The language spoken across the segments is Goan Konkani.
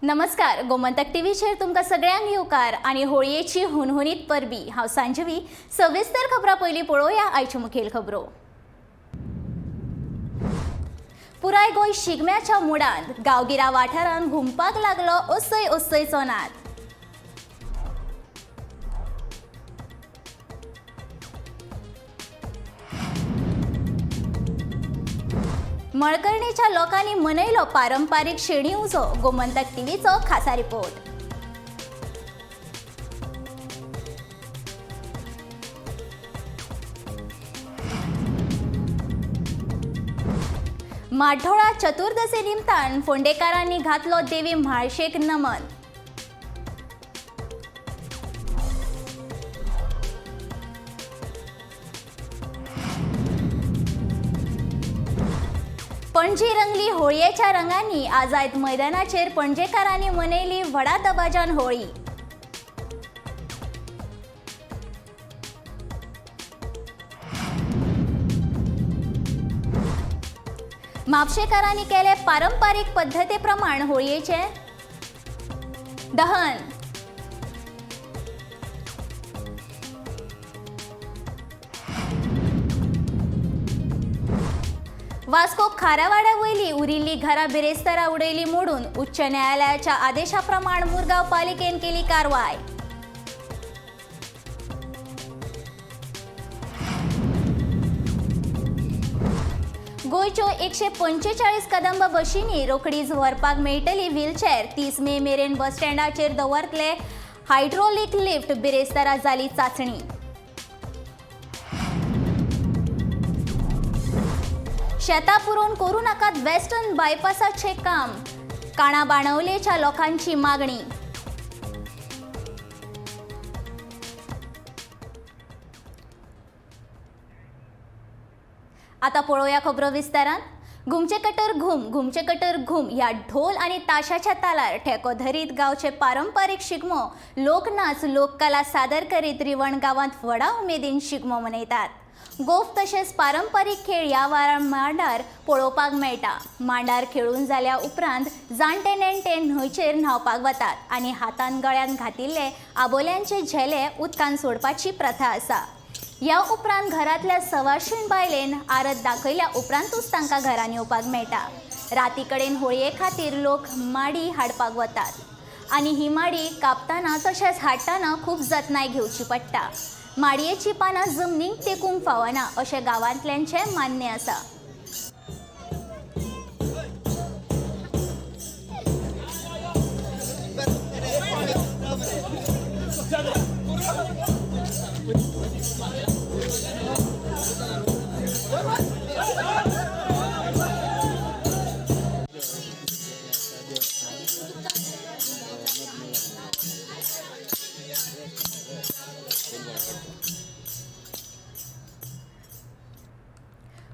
नमस्कार, गोमंतक टीव्हीचेर तुमकां सगळ्यांक येवकार आनी होळयेची हुनहुनीत परबी. हांव सांजवी. सविस्तर खबरां पयलीं पळोवया आयच्यो मुखेल खबरो. पुराय गोंय शिगम्याच्या मुडांत. गांवगिऱ्या वाठारांत घुमपाक लागलो असय असयचो नाद. मळकर्णेच्या लोकांनी मनयलो पारंपारीक शेणी उजो. गोमंतक टीव्हीचो खासा रिपोर्ट. माढोळा चतुर्दशी निमतान फोंडेकारांनी घातलो देवी म्हाळशेक नमन. पणजी रंगली होळयेच्या रंगांनी. आझाद मैदानाचेर पणजेकारांनी मनयली व्हडा दबाज्यान होळी. म्हापशेकारांनी केले पारंपारीक पद्दती प्रमाण होळयेचे दहन. वास्को खारावाड्या वयली उरिल्ली घरां बिरेस्तारा उडयली मोडून. उच्च न्यायालयाच्या आदेशाप्रमाण मुरगांव पालिकेन केली कारवाय. गोंयच्यो 145 कदंब बशींनी रोखडीच व्हरपाक मेळटली व्हीलचॅर. 30 मे मेरेन बस स्टँडाचेर दवरतले हायड्रोलीक लिफ्ट. बिरेस्तारा जाली चांचणी. शेतां पुरोवन करूं नाकात वेस्टर्न बायपासाचें काम. काणा बाणावलेच्या लोकांची मागणी. आता पळोवया खबरो विस्तारान. घुमचे कटर घुम, घुमचे कटर घुम ह्या ढोल आनी ताशाच्या तालार ठेको धरीत गांवचे पारंपारीक शिगमो, लोकनाच, लोककला सादर करीत रिवण गांवांत व्हडा उमेदीन शिगमो मनयतात. गोफ तशेंच पारंपारीक खेळ ह्या वारार मांडार पळोवपाक मेळटा. मांडार खेळून जाल्या उपरांत जाणटे नेणटे न्हंयचेर न्हांवपाक वतात आनी हातान गळ्यान घातिल्ले आबोल्यांचे झेले उदकान सोडपाची प्रथा आसा. ह्या उपरांत घरांतल्या सवाशीण बायलेन आरत दाखयल्या उपरांतूच तांकां घरान येवपाक मेळटा. राती कडेन होळये खातीर लोक माडी हाडपाक वतात आनी ही माडी कापतना तशेंच हाडटना खूब जतनाय घेवची पडटा. माडयेची पानां जमनीक तेकूंक फावना अशें गांवांतल्यांचें मान्य आसा.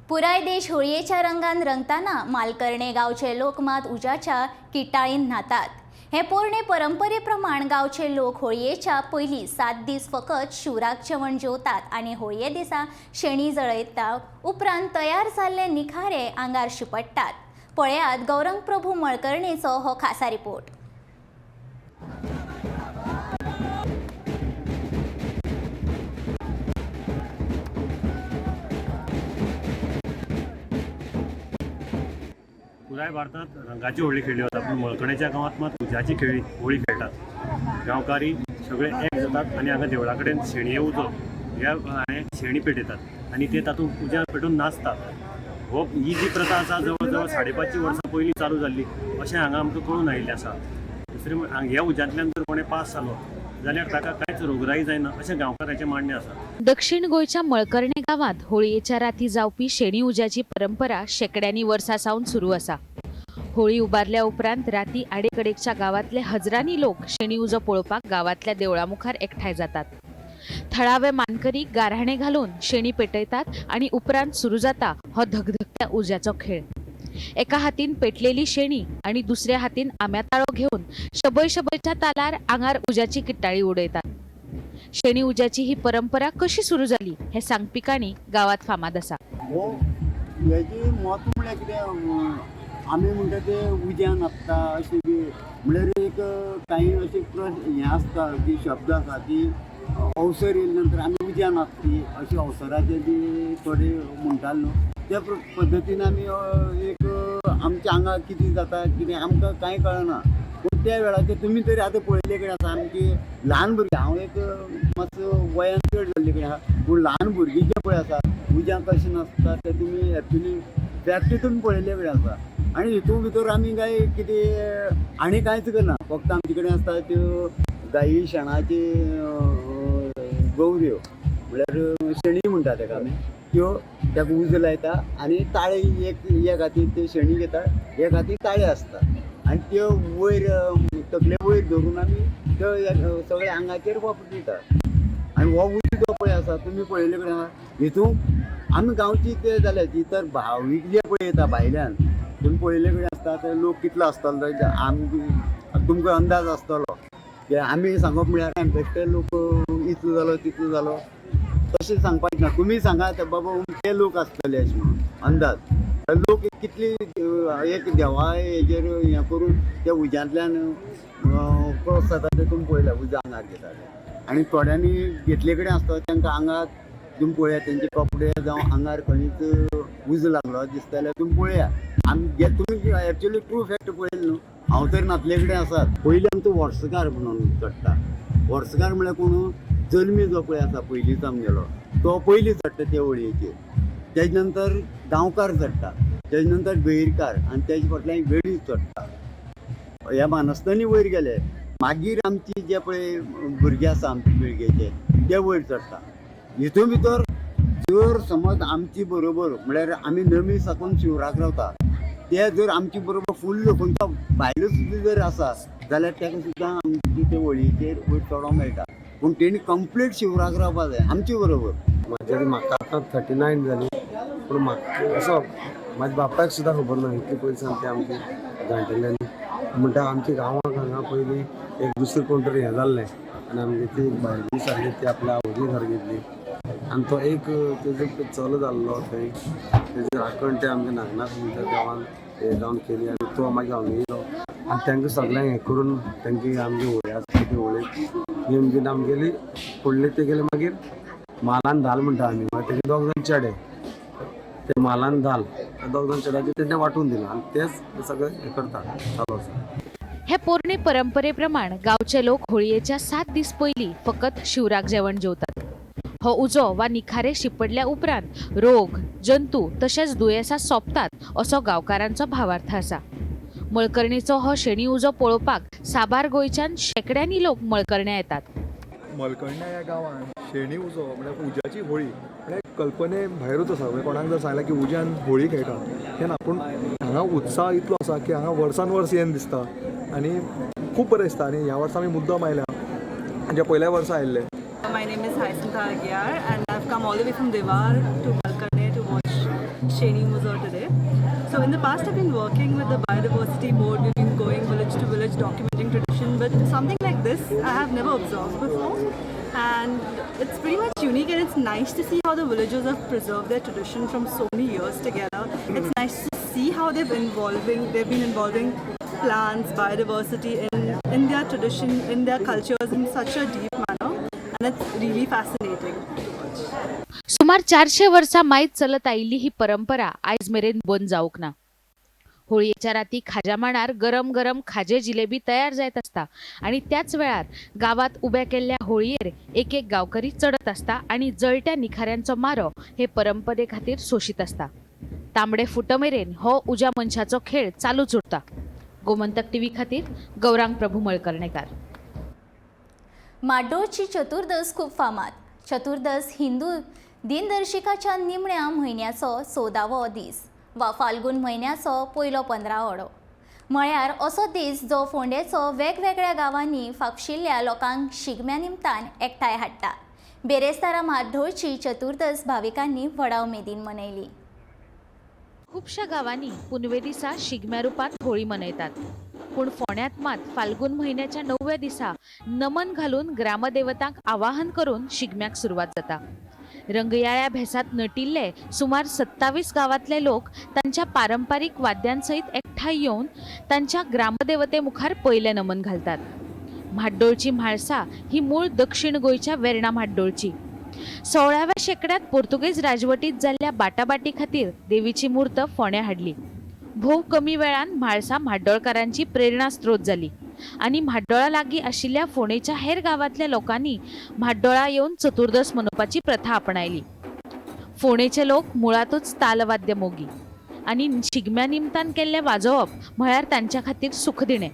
पुराय देश होळयेच्या रंगान रंगताना मालकर्णे गांवचे लोक मात उज्याच्या किटाळीन न्हातात. हे पोरणे परंपरे प्रमाण गांवचे लोक होळयेच्या पयलीं 7 दीस फकत शिवराक जेवण जेवतात आनी होळये दिसा शेणी जळयता. उपरांत तयार जाल्ले निखारे आंगार शिंपडटात. पळयात गौरंग प्रभू मळकर्णेचो हो खासा रिपोर्ट. पुराय भारतांत रंगाची होळी खेळ्ळी वता, पूण मळकर्णेच्या गांवांत मात उज्याची होळी खेळटात. गांवकारी सगळे एक जातात आनी हांगा देवळा कडेन शेणये उजो ह्या हाणें शेणी पेटयतात आनी ते तातूंत उज्या पेटून नाचतात. हो ही जी प्रथा आसा जवळ जवळ 5.5 वर्सां पयलीं चालू जाल्ली अशें हांगा आमकां कळून आयिल्लें आसा. दुसरें ह्या उज्यांतल्यान जर कोणें पास जालो जाल्यार ताका कांयच रोगराई जायना अशें गांवकारांचें मान्य आसा. दक्षिण गोंयच्या मळकर्णे गांवांत होळयेच्या राती जावपी शेणी उज्याची परंपरा शेंकड्यांनी वर्सां सावन सुरू आसा. होळी उबारल्या उपरांत राती आडेकडेकच्या गांवांतले हजरांनी लोक शेणी उजो पळोवपाक गांवांतल्या देवळा मुखार एकठांय जातात. थळावे मानकरी गाराणे घालून शेणी पेटयतात आनी उपरांत सुरू जाता हो धगधगत्या उज्याचो खेळ. एका हातीन पेटलेली शेणी आनी दुसऱ्या हातीन आंब्या ताळो घेवन शबय शबयच्या तालार आंगार उज्याची किट्टाळी उडयतात. शेणी उज्याची ही परंपरा कशी सुरू जाली हे सांगपी काणी गांवांत फामाद आसा. हो हेजी म्हत्व म्हळ्यार कितें, आमी म्हणटा ते उज्यान आसता अशें बी म्हणल्यार एक कांय अशे प्रश्न हें आसता की शब्द आसा की अवसर येयले नंतर आमी उज्यान आसती अशे अवसराचे बी थोडे म्हणटाले न्हू त्या पद्दतीन आमी एक आमच्या आंगाक कितें जाता कितें आमकां कांय कळना. पूण त्या वेळाचेर तुमी तरी आतां पळयल्ले कडेन आसा आमची ल्हान भुरगीं, हांव एक मातसो वयान चड जाल्ले कडेन आसा, पूण ल्हान भुरगीं जे पळय आसा उज्यान कशें नासता तें तुमी एक्चुली फॅक्ट तुमी पळयल्ले कडेन आसा. आनी हितून भितर आमी काय कितें आनी कांयच करना, फक्त आमचे कडेन आसता त्यो गायी शेणाची गवऱ्यो, म्हळ्यार शेणी म्हणटा तेका आमी, त्यो तेका उजो लायता आनी ताळे एक एक हातीन ते शेणी घेता, एक हातीन ताळे आसता आनी त्यो वयर तकले वयर धरून आमी त्यो सगळ्या आंगाचेर वापर दिता. आनी हो उजो जो पळय आसा तुमी पळयल्ले कडेन आसा हितून आमी गांवची ते जाल्या इतर भावीक जे पळय येता भायल्यान तुमी पळयल्ले कडेन आसता ते लोक कितलो आसतलो आमी तुमकां अंदाज आसतलो की आमी सांगप म्हळ्यार बेश्टे लोक इतलो जालो तितलो जालो तशें सांगपाचें ना, तुमी सांगात बाबा ते लोक आसतले अशें म्हणून अंदाज. लोक कितली एक देवा हेजेर हें करून त्या उज्यांतल्यान क्रॉस जाता ते तुमी पळयल्या उजो आंगार घेता ते. आनी थोड्यांनी घेतले कडेन आसता तांकां आंगाक तुमी पळया तेंचे कपडे जावं आंगार खंयच उजो लागलो दिसता जाल्यार तुमी पळया. आमी तुमी एक्चुली ट्रू फॅक्ट पळयलें न्हू, हांव तर नातले कडेन आसात. पयलीं आमचो वर्सकार म्हणून चडटा, वर्सकार म्हळ्यार कोण जल्मी जो पळय आसा पयलींचो आमगेलो तो पयलीं चडटा ते होळयेचेर, तेजे नंतर गांवकार चडटा, तेजे नंतर गैरकार आनी तेजे फाटल्यान वेळीप चडटा. ह्या मानस्तांनी वयर गेले मागीर आमची जे पळय भुरगे आसा आमचे पिळगेचे ते वयर चडटा. हितून भितर जर समज आमची बरोबर म्हळ्यार आमी नमी साकून शिवराक रावता ते जर आमचे बरोबर फुल्ल खंयचो भायलो सुद्दां जर आसा जाल्यार ताका सुद्दां आमची ते होळयेचेर वयर चडोंक मेळटा, पूण तेणी कंप्लीट शिवराक रावपा जाय आमचे बरोबर. म्हाजे म्हाका आतां 39 जाली, पूण म्हाका असो म्हाज्या बापायक सुद्दां खबर ना इतले पयलीं सामकें आमचे जाणटेल्यांनी म्हणटा आमच्या गांवांत हांगा पयलीं एक दुसरें कोण तरी हें जाल्लें आनी आमगे ती भायली सारकी ती आपल्या आवयली सारकी घेतली आनी तो एक तेजो चलो जाल्लो थंय तेजी राखण ते आमच्या नागनाथ म्हणटा देवान हें जावन केली आनी तो मागीर हांगा येयलो आनी तांकां सगळ्यांक हें करून तांची आमची होळी आसता ती होळी नेमकी आमगेली फुडली ते गेले मागीर मालान धाल म्हणटा आमी, मागीर तेजे दोग जाण चेडे ते मालान धाल दोग जाण चेड्याचे तेणें वांटून दिलां आनी तेच सगळें हें करता चालू आसा. हे पोरणे परंपरे प्रमाण गांवचे लोक होळयेच्या 7 दीस पयलीं फकत शिवराक जेवण जेवतात. हो उजो वा निखारे शिपडल्या उपरांत रोग, जंतू तशेंच दुयेंसां सोंपतात असो गांवकारांचो भावार्थ आसा. मळकर्णेचो हो शेणी उजो पळोवपाक साबार गोंयच्यान शेंकड्यांनी लोक मळकर्ण्या येतात. मलकर्ण्या ह्या गांवांत शेणी उजो म्हळ्यार उज्याची होळी म्हळ्यार कल्पने भायरूच आसा. म्हणजे कोणाक जर सांगलें की उज्यान होळी खेळटा हें ना, पूण हांगा उत्साह इतलो आसा की हांगा वर्सान वर्स येन दिसता आनी खूब बरें दिसता. आनी ह्या वर्सा आमी मुद्दम आयल्या, म्हणजे पयल्या वर्सा आयिल्ले. My name is Hyacinth Aguiar and I've come all the way from Diwar to Malkarne to watch Sheni Uzo today. So in the past I've been working with the Biodiversity Board, we've been going village to village documenting tradition, but something like this I have never observed before. And it's pretty much unique and it's nice to see how the villagers have preserved their tradition from so many years together. It's nice to see how they've been involving plants, biodiversity in their tradition, in their cultures in such a deep manner. And it's really fascinating to watch. सुमार 400 वर्सां मायत चलत आयिल्ली ही परंपरा आयज मेरेन बंद जावंक ना. होळयेच्या राती खाज्या माणार गरम गरम खाजे जिलेबी तयार जायत आसता आनी त्याच वेळार गांवांत उब्या केल्ल्या होळयेर एक एक गांवकरी चडत आसता आनी जळट्या निखाऱ्यांचो मारो हे परंपरे खातीर सोशीत आसता. तांबडे फुट मेरेन हो उज्या मनशाचो खेळ चालूच उरता. गोमंतक टीव्ही खातीर गौरांग प्रभू मळकर्णेकार. माड्डोळची चतुर्दस खूब फामाद. चतुर्दस हिंदू दिनदर्शिकाच्या निमण्या म्हयन्याचो 14वो दीस वा फाल्गुन म्हयन्याचो पयलो 15वडो म्हळ्यार असो दीस जो फोंडेचो वेगवेगळ्या गांवांनी फापशिल्ल्या लोकांक शिगम्या निमतान एकठांय हाडटा. बेरेस्तारा माड्डोळची चतुर्दस भाविकांनी व्हडा उमेदीन मनयली. खुबश्या गांवांनी पुनवे दिसा शिगम्या रुपान होळी मनयतात, पूण फोंड्यांत मात फाल्गुन म्हयन्याच्या 9व्या दिसा नमन घालून ग्रामदेवतांक आवाहन करून शिगम्याक सुरवात जाता. रंगयाळ्या भेसात नटिल्ले सुमार 27 गांवांतले लोक तांच्या पारंपारीक वाद्यांसयत एकठांय येवन तांच्या ग्रामदेवते मुखार पयलें नमन घालतात. म्हाड्डोळची म्हाळसा ही मूळ दक्षिण गोंयच्या वेर्णा म्हाड्डोळची. 16व्या शेंकड्यांत पोर्तुगेज राजवटीत जाल्ल्या बाटाबाटी खातीर देवीची मूर्त फोंड्या हाडली. भोव कमी वेळान म्हाळसा म्हाड्डोळकारांची प्रेरणा स्त्रोत जाली आनी म्हाड्डोळा लागीं आशिल्ल्या फोंडेच्या हेर गांवांतल्या लोकांनी म्हाड्डोळा येवन चतुर्दस मनोवपाची प्रथा आपणायली. फोंडेचे लोक मुळांतूच तालवाद्य मोगी आनी शिगम्या निमतान केल्लें वाजोवप म्हळ्यार तांच्या खातीर सुखदिणें.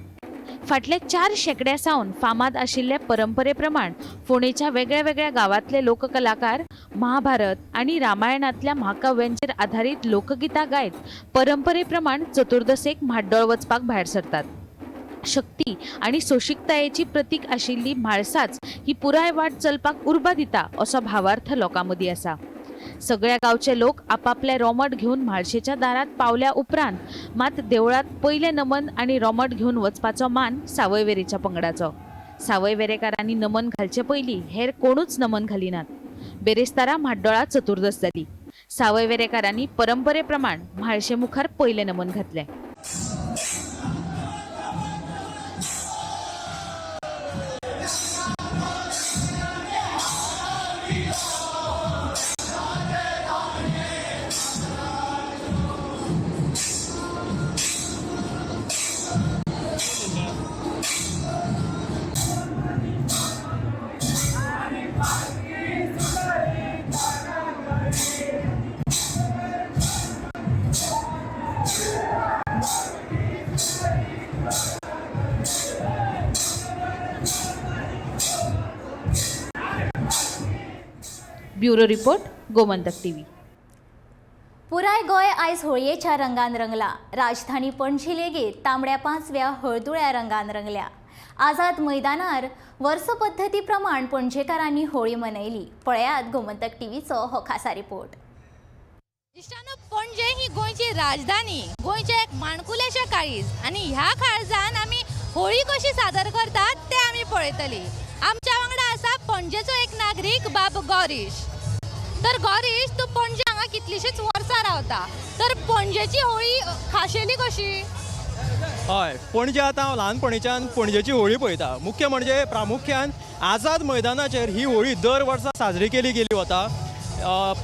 फाटल्या 4 शेंकड्या सावन फामाद आशिल्ले परंपरे प्रमाण फोंडेच्या वेगळ्या वेगळ्या गांवांतले लोककलाकार महाभारत आनी रामायणांतल्या महाकाव्यांचेर आधारीत लोकगितां गायत परंपरे प्रमाण चतुर्दशेक म्हाड्डोळ वचपाक भायर सरतात. शक्ती आनी सोंशिकतायेची प्रतीक आशिल्ली म्हाळसाच ही पुराय वाट चलपाक उर्बा दिता असो भावार्थ लोकां मदीं आसा. सगळ्या गांवचे लोक आपापले रोमट घेवन म्हाळशेच्या दारात पावल्या उपरांत मात देवळांत पयलें नमन आनी रोमट घेवन वचपाचो मान सावयवेरेच्या पंगडाचो. सावयवेरेकारांनी नमन घालचे पयलीं हेर कोणूच नमन घालिनात. बेरेस्तारा म्हाड्डोळा चतुर्दस जाली. सावयवेरेकारांनी परंपरे प्रमाण म्हाळशे मुखार पयलें नमन घातलें. Bureau report, Gomantak TV. पुराय गोंय आयज होळयेच्या रंगान रंगला. राजधानी पणजी लेगीत तांबड्या पांचव्या हळदुळ्या रंगान रंगल्या. आझाद मैदानार वर्स पद्दती प्रमाण पणजेकारांनी होळी मनयली. पळयात गोमंतक टीव्हीचो हो खासा रिपोर्ट. इश्टानो, पणजे ही गोंयची राजधानी, गोंयचें एक माणकुलेशें काळीज आनी ह्या काळजान आमी होळी कशी सादर करतात तें आमी पळयतली. आमच्या वांगडा आसा पणजेचो एक नागरीक बाब गौरीश. तर गौरीश, तूं पणजे हांगा कितलींशींच वर्सां रावता, तर पणजेची होळी खाशेली कशी? हय, पणजे आतां हांव ल्हानपणीच्यान पणजेची होळी पळयता. मुख्य म्हणजे प्रामुख्यान आझाद मैदानाचेर ही होळी दर वर्सा साजरी केली गेली वता.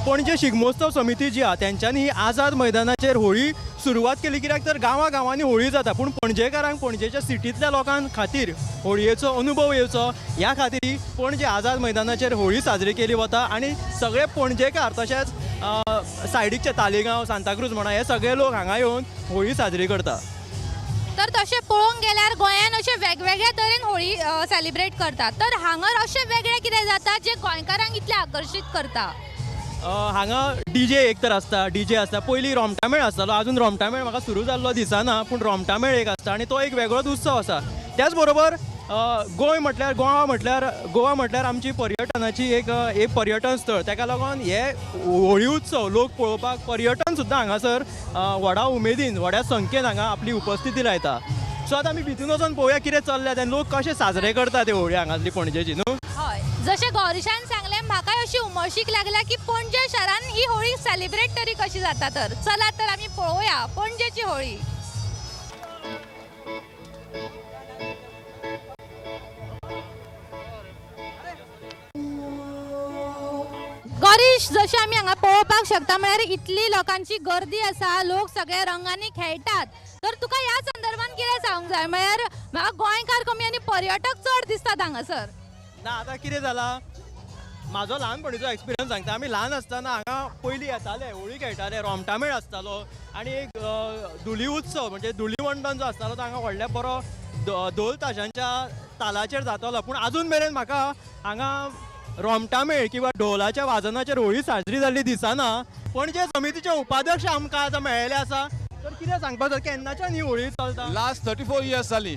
पणजे शिगमोत्सव समिती जी आहा तेंच्यांनी ही आझाद मैदानाचेर होळी सुरवात केली, कित्याक तर गांवां गांवांनी होळी जाता, पूण पणजेकारांक, पणजेच्या सिटींतल्या लोकां खातीर होळयेचो अनुभव येवचो ह्या खातीर पणजे आझाद मैदानाचेर होळी साजरी केली वता. आनी सगळे पणजेकार तशेंच सायडीकचे तालिगांव, सांताक्रूज म्हणा, हे सगळे लोक हांगा येवन होळी साजरी करता. तर तशें पळोवंक गेल्यार गोंयान अशे वेगवेगळ्या तरेन होळी सेलिब्रेट करतात, तर हांगर अशें वेगळें कितें जाता जें गोंयकारांक इतलें आकर्शीत करता? हांगा डीजे एक तर आसता, डीजे आसता. पयलीं रोमटामेळ आसतालो, आजून रोमटामेळ म्हाका सुरू जाल्लो दिसना, पूण रोमटामेळ एक आसता आनी तो एक वेगळोच उत्सव आसा. त्याच बरोबर गोंय म्हटल्यार, गोवा म्हटल्यार, गोवा म्हटल्यार आमची पर्यटनाची एक एक पर्यटन स्थळ. ताका लागून हे होळी उत्सव लोक पळोवपाक पर्यटन सुद्दां हांगासर व्हडा उमेदीन, व्हड्या संख्येन हांगा आपली उपस्थिती लायता. सो आतां आमी भितून वचोन पळोवया कितें चल्ल्या तें, लोक कशे साजरे करता ते होळी हांगासली पणजेची न्हू. हय, जशें गौरीशान सांगलें, म्हाकाय अशी उमळशीक लागल्या की पणजे शारान ही होळी सेलिब्रेट तरी कशी जाता. तर चला तर आमी पळोवया पणजेची होळी. गौरीश, जशें आमी हांगा पळोवपाक शकता म्हळ्यार इतली लोकांची गर्दी आसा, लोक सगळे रंगांनी खेळटात, तर तुका ह्या संदर्भान कितें सांगूंक जाय? म्हळ्यार म्हाका गोंयकार कमी आनी पर्यटक चड दिसतात हांगासर. ना, आतां कितें जालां, म्हाजो ल्हानपणीचो एक्सपिरियन्स सांगता. आमी ल्हान आसतना हांगा पयलीं येताले, होळी खेळटाले, रोमटामेळ आसतालो आनी एक धुली उत्सव म्हणजे धुलीवंदन जो आसतालो तो हांगा व्हडल्या बरो धोल ताशांच्या तालाचेर जातालो. पूण आजून मेरेन म्हाका हांगा रोमटामेळ किंवा ढोलाच्या वाजनाचेर होळी साजरी जाल्ली दिसना. पणजे समितीचे उपाध्यक्ष आमकां आतां मेळ्ळेले आसा, तर कितें सांगपाक जाय, केन्नाच्यान ही होळी चलता? लास्ट 34 इयर्स जाली,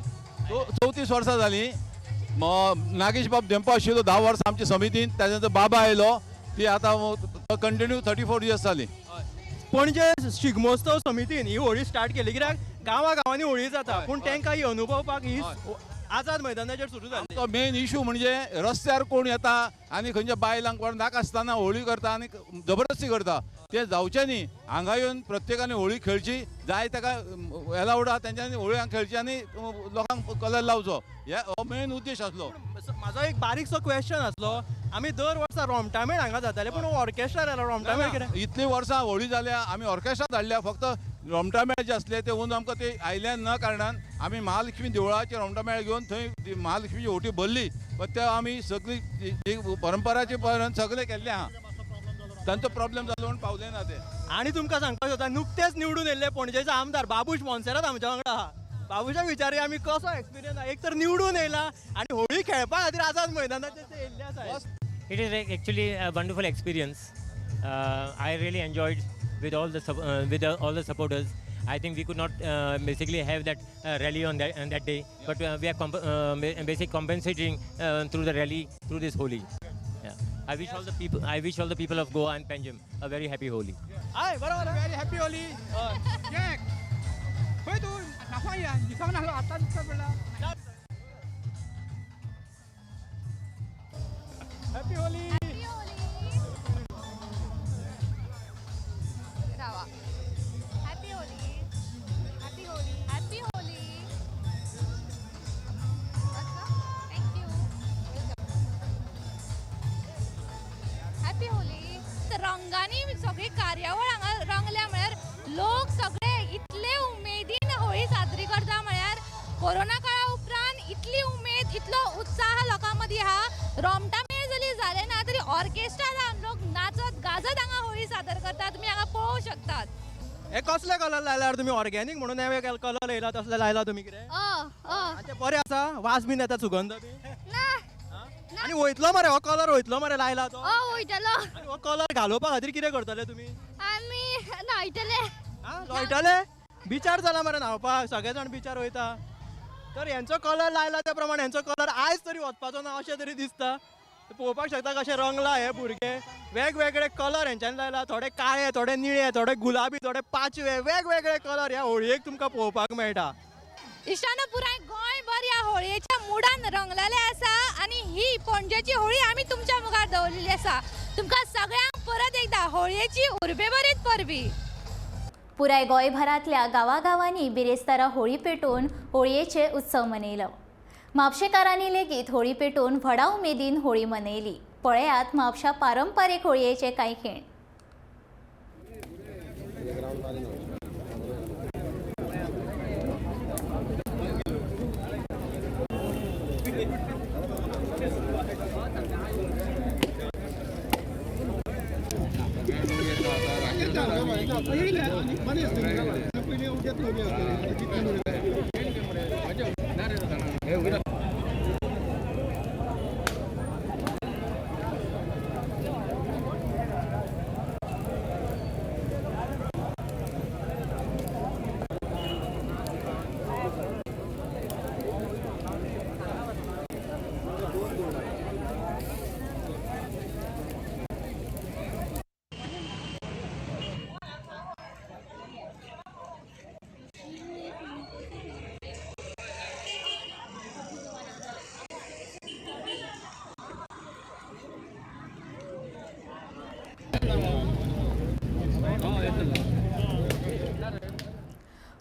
34 वर्सां जालीं. नागेश बाब धेंपो आशिल्लो 10 वर्सां आमच्या समितीन, ताच्या नंतर बाबा आयलो, ती आतां कंटिन्यू 34 इयर्स जाली. पणजे शिगमोत्सव समितीन ही होळी स्टार्ट केली, कित्याक गांवा गांवांनी होळी जाता, पूण तांकां ही अनुभवपाक ही आझाद मैदानाचेर सुरू जाल्ली. तो मेन इशू म्हणजे रस्त्यार कोण येता आनी खंयच्या बायलांक कोण नाका आसतना होळी करता आनी जबरदस्ती करता, ते जावचें न्ही. हांगा येवन प्रत्येकान होळी खेळची, जाय ताका एलावड आहा तेंच्यांनी होळी हांगा खेळची आनी लोकांक कलर लावचो, हे हो मेन उद्देश आसलो. म्हाजो एक बारीकसो क्वेश्चन आसलो, आमी दर वर्सा रोमटामेळ हांगा जाताले, पूण ऑर्केस्ट्रा जालो रोमटामेळ कितें? इतली वर्सां होळी जाल्या, आमी ऑर्केस्ट्रा धाडल्या, फक्त रोमटामेळ जे आसले ते अंदू आमकां ते आयले ना कारणान आमी महालक्ष्मी देवळाचे रोमटामेळ घेवन थंय ती महालक्ष्मीची होटी भरली. पण ते आमी सगळी जी परंपराचे पर्यंत सगळें केल्लें आहा, तांचो प्रॉब्लेम जालो म्हणून पावले ना ते. आनी तुमकां सांगपाक सोदता, नुकतेच निवडून येयल्ले पणजेचे आमदार बाबूश मोन्सेरात आमच्या वांगडा आहा. बाबूशाक विचारुया आमी कसो एक्सपिरियन्स, एक तर निवडून येयला आनी होळी खेळपा खातीर आझाद मैदानाचेर ते येयल्ले आसा. It is actually a wonderful experience. I really enjoyed with all the supporters. I think we could not basically have that rally on that day, but we are basically compensating through the rally through this Holi. Yeah. I wish all the people of Goa and Panjim a very happy Holi. हय, बरोबर, व्हेरी हॅपी होली. खंय तूं नाफा या दिसोंक नासलो, आतां दिसता पडला. हॅपी होली. रावा. Happy Holi, happy Holi, happy Holi. Thank you. Happy Holi. रंगांनी सगळी कार्यावळ हांगा रंगल्या, म्हळ्यार लोक सगळे इतले उमेदीन होळी साजरी करता, म्हळ्यार कोरोना काळा उपरांत इतली उमेद, इतलो उत्साह लोकां मदीं आहा. रोमटामेळ जरी जालें ना तरी ऑर्केस्ट्रा लोक नाचत गाजत हांगा होळी सादर करतात, तुमी हांगा पळोवंक शकतात. हे कसले कलर लायल्यार तुमी? ऑर्गेनीक म्हणून हे कलर येयला तसले लायला तुमी कितें? आनी ते बरे आसा? वास बीन येता, सुगंध बी? ना. आनी वयतलो मरे हो कलर? वयतलो मरे लायला तो? वयतलो. आनी हो कलर घालोवपा खातीर कितें करतले तुमी? आमी न्हायतले. लोळटले? बिचार जाला मरे न्हांवपाक, सगळे जाण बिचार वयता. तर हेंचो कलर लायला त्या प्रमाणे हेंचो कलर आयज तरी वचपाचो ना अशें तरी दिसता. पळोवपाक शकता कशें रंगला हे भुरगे, वेगवेगळे कलर हेंच्यांनी लायला, थोडे काळे, थोडे निळे, थोडे गुलाबी, थोडे पाचवे, वेगवेगळे कलर ह्या होळयेक तुमकां पळोवपाक मेळटा. इश्टानो, पुराय गोंयभर ह्या होळयेच्या मुडान रंगलेलें आसा आनी ही पणजेची होळी आमी तुमच्या मुखार दवरलेली आसा. तुमकां सगळ्यांक परत एकदा होळयेची उर्बेभरीत परबी. पुराय गोंयभरांतल्या गांवागांवांनी बिरेस्तारा होळी पेटोवन होळयेचे उत्सव मनयलो. म्हापशेकारांनी लेगीत होळी पेटोवन व्हडा उमेदीन होळी मनयली. पळयात म्हापशा पारंपारीक होळयेचे कांय खीण.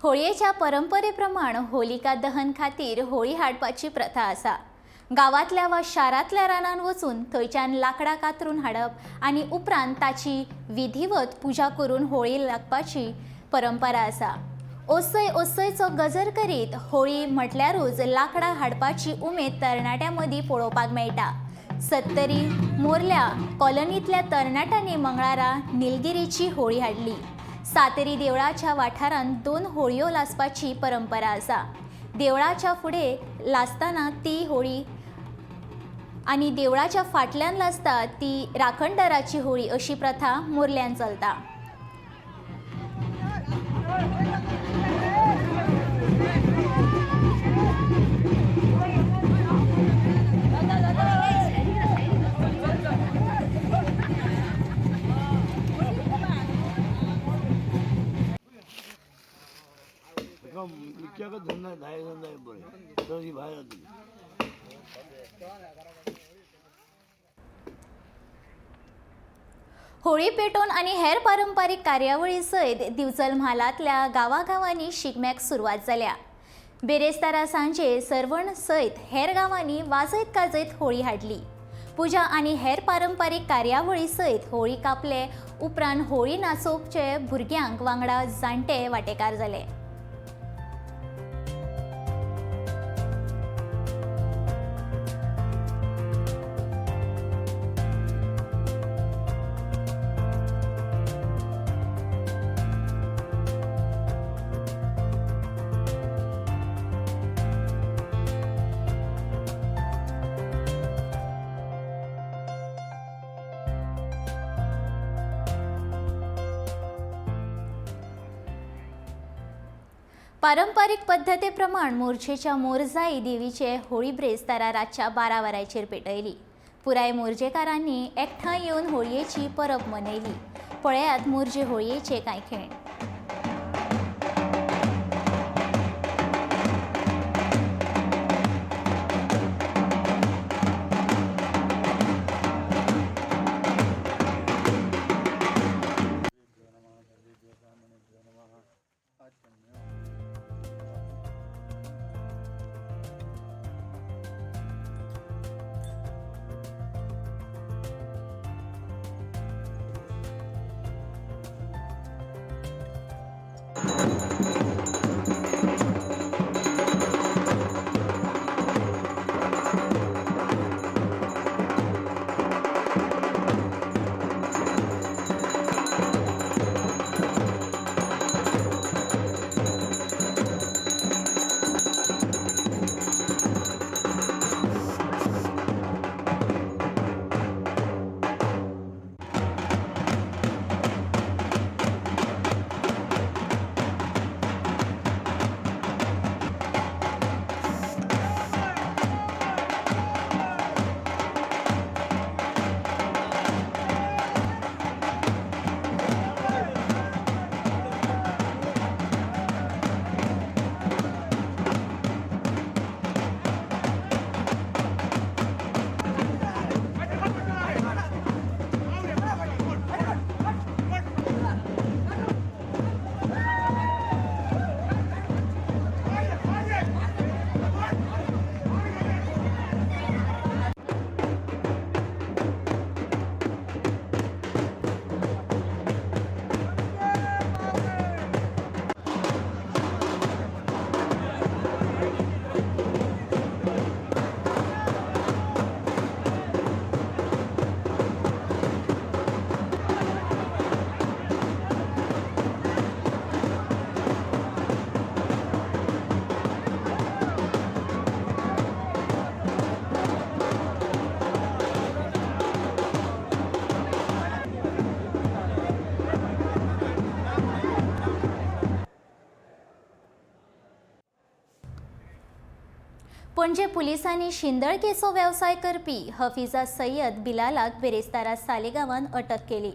होळयेच्या परंपरे प्रमाण होलिका दहन खातीर होळी हाडपाची प्रथा आसा. गांवांतल्या वा शारांतल्या रानान वचून थंयच्यान लांकडां कातरून हाडप आनी उपरांत ताची विधिवत पुजा करून होळी लागपाची परंपरा आसा. ओसय ओसयचो गजर करीत होळी म्हटल्यारूच लांकडां हाडपाची उमेद तरणाट्यां मदीं पळोवपाक मेळटा. सत्तरी मोर्ल्या कॉलनींतल्या तरणाट्यांनी मंगळारा निलगिरीची होळी हाडली. सातेरी देवळाच्या वाठारांत दोन होळयो लासपाची परंपरा आसा. देवळाच्या फुडें लासतना ती होळी आनी देवळाच्या फाटल्यान लासता ती राखणदाराची होळी अशी प्रथा मोर्ल्यान चलता. धंदा भायर धंदा बरें, तरी भायर. होळी पेटोवन आनी हेर पारंपारीक कार्यावळी सयत दिवचल म्हालांतल्या गांवागांवांनी शिगम्याक सुरवात जाल्या. बेरेस्तारा सांजे सर्वण सयत हेर गांवांनी वाजयत गाजयत होळी हाडली. पुजा आनी हेर पारंपारीक कार्यावळी सयत होळी कापले उपरांत होळी नाचोवचे भुरग्यांक वांगडा जाणटे वांटेकार जाले. पारंपारीक पद्दती प्रमाण मोरजेच्या मोरजाई देवीचे होळी ब्रेस्तारा रातच्या 12 वरांचेर पेटयली. पुराय मोरजेकारांनी एकठांय येवन होळयेची परब मनयली. पळयात मोरजे होळयेचे कांय खेळ. पणजे पुलिसांनी शिंदळकेचो वेवसाय करपी हफिजा सय्यद बिलालाक बेरेस्तारा सालेगांवान अटक केली.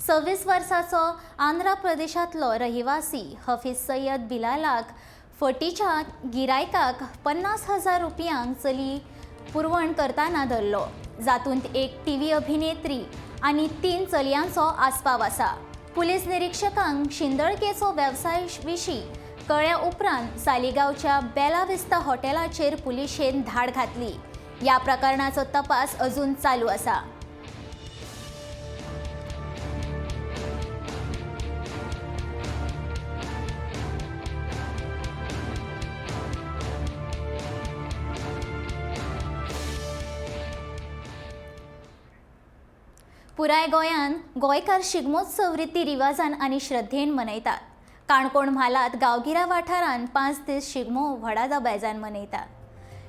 26 वर्साचो आंध्र प्रदेशांतलो रहिवासी हफीज सय्यद बिलालाक फटीच्या गिरायकाक 50,000 रुपयांक चली पुरवण करतना धरलो, जातूंत एक टीव्ही अभिनेत्री आनी 3 चलयांचो आस्पाव आसा. पुलीस निरीक्षकांक शिंदळकेचो वेवसाय विशीं कळ्ळ्या उपरांत सालिगांवच्या बेला विस्ता हॉटेलाचेर पुलिशेन धाड घातली. ह्या प्रकरणाचो तपास अजून चालू आसा. पुराय गोंयांत गोंयकार शिगमोत्सव रिती रिवाजान आनी श्रद्धेन मनयतात. काणकोण म्हालांत गांवगिऱ्या वाठारांत 5 दीस शिगमो व्हडा दबाज्यान मनयतात.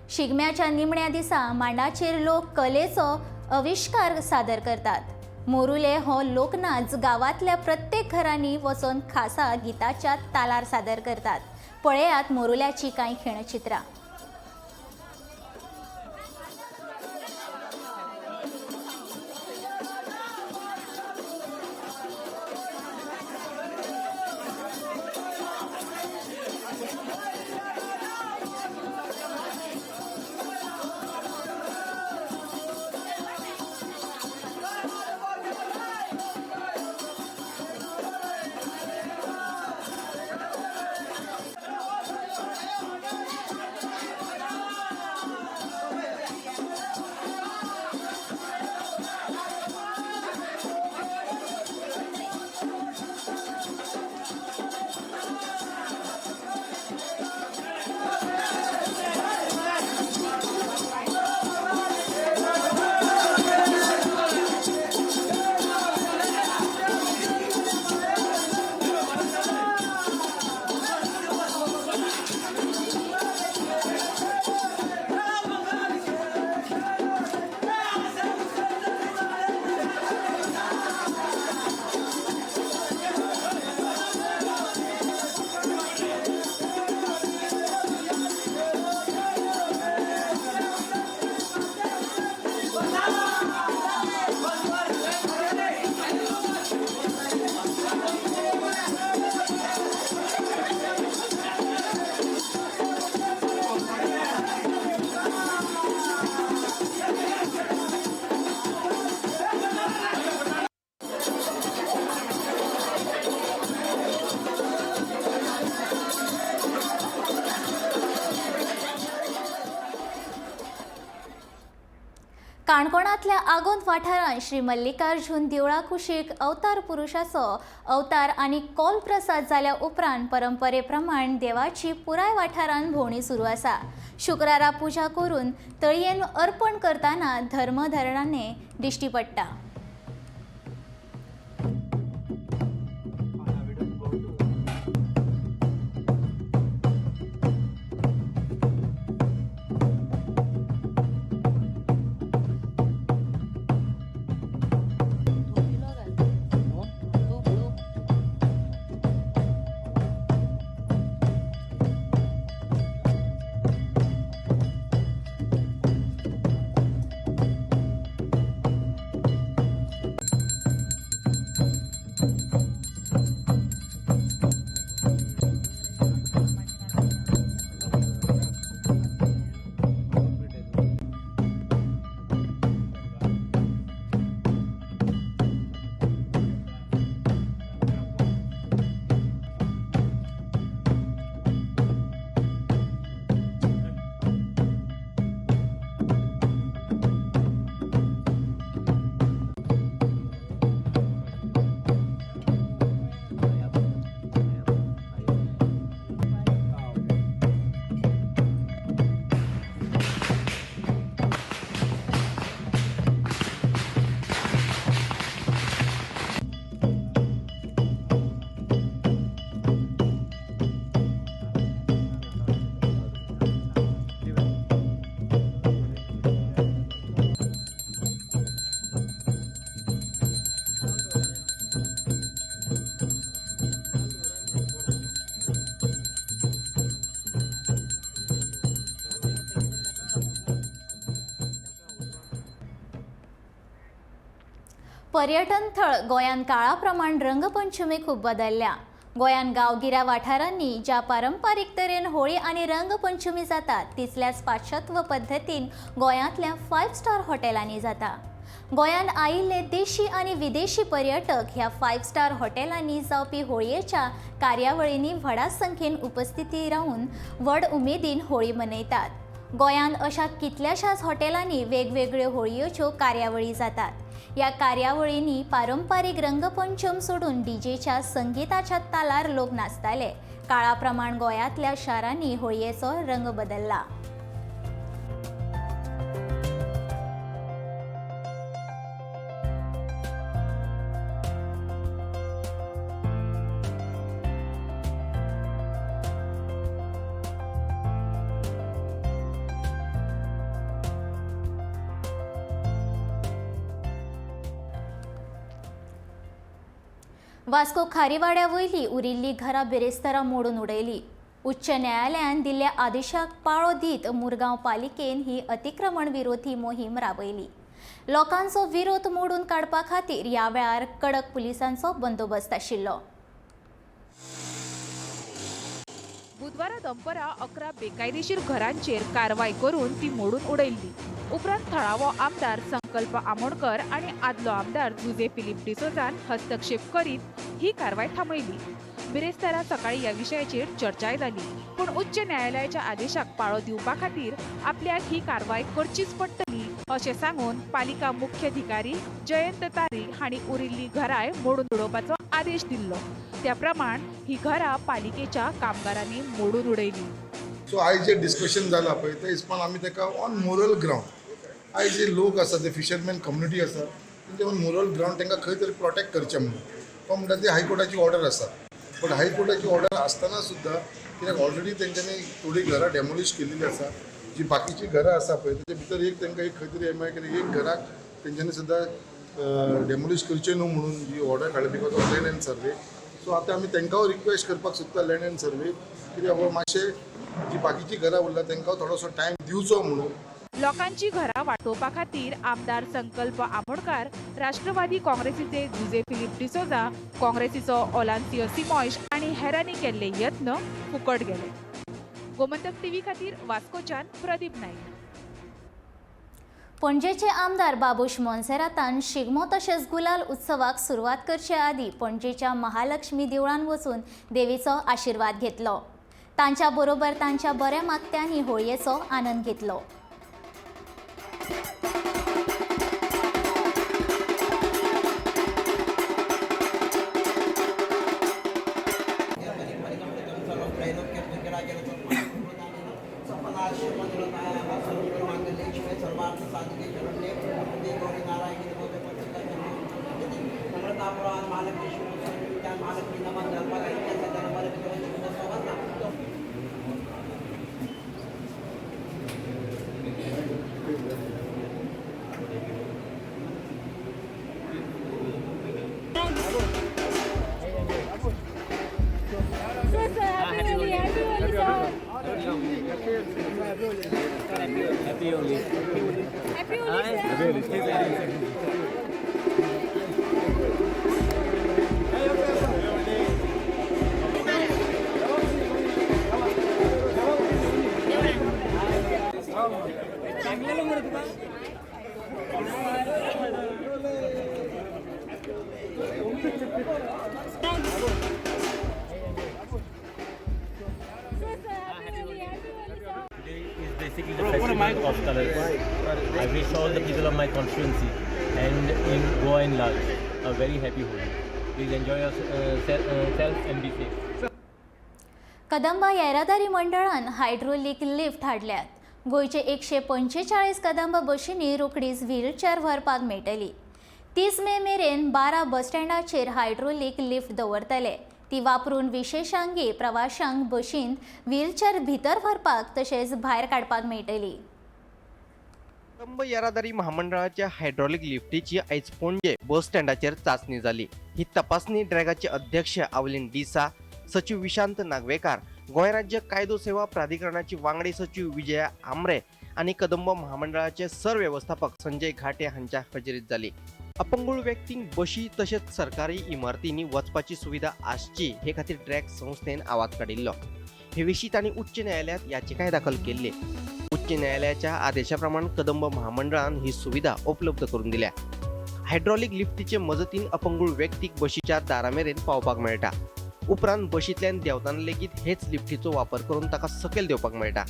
शिगम्याच्या निमण्या दिसा मांडाचेर लोक कलेचो आविश्कार सादर करतात. मोरुले हो लोकनाच गांवांतल्या प्रत्येक घरांनी वचून खासा गिताच्या तालार सादर करतात. पळयात मोरुल्याची कांय खिणचित्रां. काणकोणांतल्या आगोंद वाठारांत श्री मल्लिकार्जुन देवळा कुशीक अवतार पुरुषाचो अवतार आनी कौल प्रसाद जाल्या उपरांत परंपरे प्रमाण देवाची पुराय वाठारांत भोंवणी सुरू आसा. शुक्रारा पुजा करून तळयेन अर्पण करतना धर्मधरणाने दिश्टी पडटा. पर्यटन थळ गोंयांत काळा प्रमाण रंगपंचमी खूब बदलल्या. गोंयांत गांवगिऱ्या वाठारांनी ज्या पारंपारीक तरेन होळी आनी रंगपंचमी जाता तितल्याच पाश्चात्य पद्दतीन गोंयांतल्या 5 स्टार हॉटेलांनी जाता. गोंयांत आयिल्ले देशी आनी विदेशी पर्यटक ह्या 5 स्टार हॉटेलांनी जावपी होळयेच्या कार्यावळींनी व्हडा संख्येन उपस्थिती रावन व्हड उमेदीन होळी मनयतात. गोंयांत अशा कितल्याशाच हॉटेलांनी वेगवेगळ्यो होळयेच्यो कार्यावळी जातात. ह्या कार्यावळींनी पारंपारीक रंगपंचम सोडून डीजेच्या संगीताच्या तालार लोक नाचताले. काळा प्रमाण गोंयांतल्या शारांनी होळयेचो रंग बदलला. वास्को खारीवाड्या वयली उरिल्ली घरां बिरेस्तारा मोडून उडयली. उच्च न्यायालयान दिल्ल्या आदेशाक पाळो दीत मुरगांव पालिकेन ही अतिक्रमण विरोधी मोहीम राबयली. लोकांचो विरोध मोडून काडपा खातीर ह्या वेळार कडक पुलिसांचो बंदोबस्त आशिल्लो. बुधवारा दनपरां 11 बेकायदेशीर घरांचेर कारवाय करून ती मोडून उडयल्ली. उपरांत थळावो आमदार संकल्प आमोणकर आनी आदलो आमदार जुझे फिलीप डिसोजान हस्तक्षेप करीत ही कारवाय थांबयली. बिरेस्तारा सकाळी ह्या विशयाचेर चर्चाय जाली, पूण उच्च न्यायालयाच्या आदेशाक पाळो दिवपा खातीर आपल्याक ही कारवाय करचीच पडटली अशें सांगून पालिका मुख्याधिकारी जयंत तारी हांणी उरिल्ली घरांय मोडून उडोवपाचो आदेश दिल्लो. त्या प्रमाण ही घरां पालिकेच्या कामगारांनी मोडून उडयली. सो आयज जे डिस्कशन जालां पळय त्या हिसपान आमी ताका ऑन मोरल ग्रावंड आयज जे लोक आसा ते फिशरमॅन कम्युनिटी आसा तेंचे ऑन मोरल ग्रावंड तांकां खंय तरी प्रोटेक्ट करचें म्हणून तो म्हणटा ती हायकोर्टाची ऑर्डर आसा. बट हायकोर्टाची ऑर्डर आसतना सुद्दां कित्याक ऑलरेडी तेंच्यांनी थोडीं घरां डेमोलिश केल्लीं आसा, जी बाकीचीं घरां आसा पळय तेच्या भितर एक तांकां एक खंय तरी एम केलें एक घराक तेंच्यांनी सुद्दां डेमोलिश करचें न्हू म्हणून जी ऑर्डर काडली because of land and survey. So आतां आमी तांकां रिक्वेस्ट करपाक सोदता लँड एंड सर्वे कित्याक बाबा मातशें जी बाकीचीं घरां उरला तांकां थोडोसो टायम दिवचो म्हणून. लोकांची घरां वाटोवपा खातीर आमदार संकल्प आमोणकार, राष्ट्रवादी काँग्रेसीचे जुझे फिलीप डिसोजा, काँग्रेसीचो ओलान्सियो सिमॉयश आनी हेरांनी केल्ले यत्न फुकट गेले. गोमंतक टीव्ही खातीर वास्कोच्यान प्रदीप नायक. पणजेचे आमदार बाबूश मोन्सेरातान शिगमो तशेंच गुलाल उत्सवाक सुरवात करचे आदीं पणजेच्या महालक्ष्मी देवळान वचून देवीचो आशिर्वाद घेतलो. तांच्या बरोबर तांच्या बऱ्या मागत्यांनी होळयेचो आनंद घेतलो. Happy Holi. Happy Holi, sir. Today is basically the festival of colors. I wish all the people of my constituency and in Goa in large a very happy Holi. Please enjoy yourself and be safe. Kadamba येरादारी मंडळान हायड्रोलीक लिफ्ट हाडल्यात. गोंयचे 145 कदंब बशींनी रोखडीच व्हीलचॅर व्हरपाक मेळटली. 30 मे मेरेन 12 बस स्टँडाचेर हायड्रोलीक लिफ्ट दवरतले. ती वापरून विशेशांगी प्रवाशांक बशींत व्हीलचॅर भितर व्हरपाक तशेंच भायर काडपाक मेळटली. कदंब येरादारी महामंडळाच्या हायड्रॉलिक लिफ्टीची आयज पणजे बस स्टँडाचेर चांचणी जाली. ही तपासणी ड्रॅगाचे अध्यक्ष आवलीन डिसा, सचिव विशांत नागवेकार, गोंय राज्य कायदो सेवा प्राधिकरणाची वांगडी सचिव विजया आमरे आनी कदंब महामंडळाचे सरवेवस्थापक संजय घाटे हांच्या हजेरीत जाली. अपंगूळ व्यक्तींक बशी तशेंच सरकारी इमारतींनी वचपाची सुविधा आसची हे खातीर ड्रॅग संस्थेन आवाज काडिल्लो. हे विशीं तांणी उच्च न्यायालयांत याचिकाय दाखल केल्ली. उच्च न्यायालयाच्या आदेशा प्रमाण कदंब महामंडळान ही सुविधा उपलब्ध करून दिल्या. हायड्रॉलिक लिफ्टीचे मजतीन अपंगूळ व्यक्तीक बशीच्या दारा मेरेन पावपाक मेळटा. उपरांत बशींतल्यान देंवतना लेगीत हेच लिफ्टीचो वापर करून ताका सकयल देंवपाक मेळटा.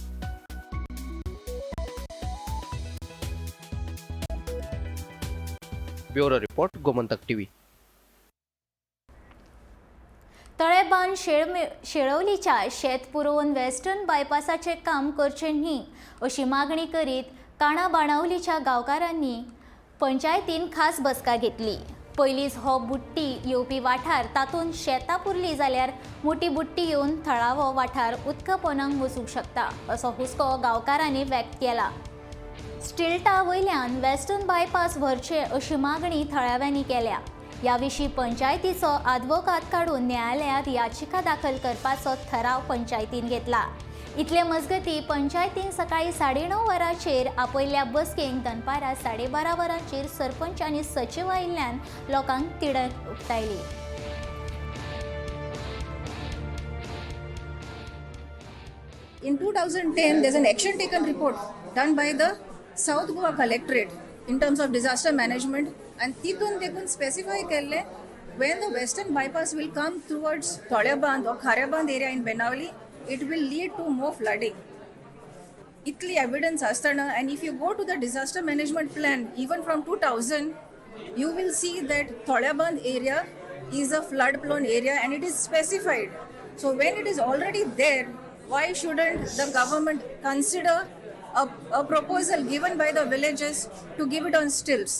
Bureau report, Gomantak TV. तळेबांद शेळवलीच्या शेत पुरोवन वेस्टर्न बायपासाचें काम करचें न्ही अशी मागणी करीत काणा बाणावलीच्या गांवकारांनी पंचायतीन खास बसका घेतली. पयलींच हो बुट्टी येवपी वाठार, तातूंत शेतां पुरली जाल्यार मोटी बुट्टी येवन थळावो वाठार उदका पोनाक वचूंक शकता असो हुस्को गांवकारांनी व्यक्त केला. स्टिल्टा वयल्यान वेस्टर्न बायपास व्हरचे अशी मागणी थळाव्यांनी केल्या. ह्या विशीं पंचायतीचो आदवोगाद काडून न्यायालयांत याचिका दाखल करपाचो थाराव पंचायतीन घेतला. इतले मजगतीं पंचायतीन सकाळीं 9:30 वरांचेर आपयल्ल्या बसकेक दनपारां 12:30 वरांचेर सरपंच आनी सचिव आयिल्ल्यान लोकांक तिडक उक्तायली. In 2010, there's an action taken report done by the South Goa Collectorate in terms of disaster management, and titun tekun specify kelle when the western bypass will come towards Toleband or Khareband area in Benavali, it will lead to more flooding. Itli evidence astana, and if you go to the disaster management plan even from 2000, you will see that Toleband area is a flood prone area and it is specified. So when it is already there, why shouldn't the government consider a proposal given by the villages to give it on stilts?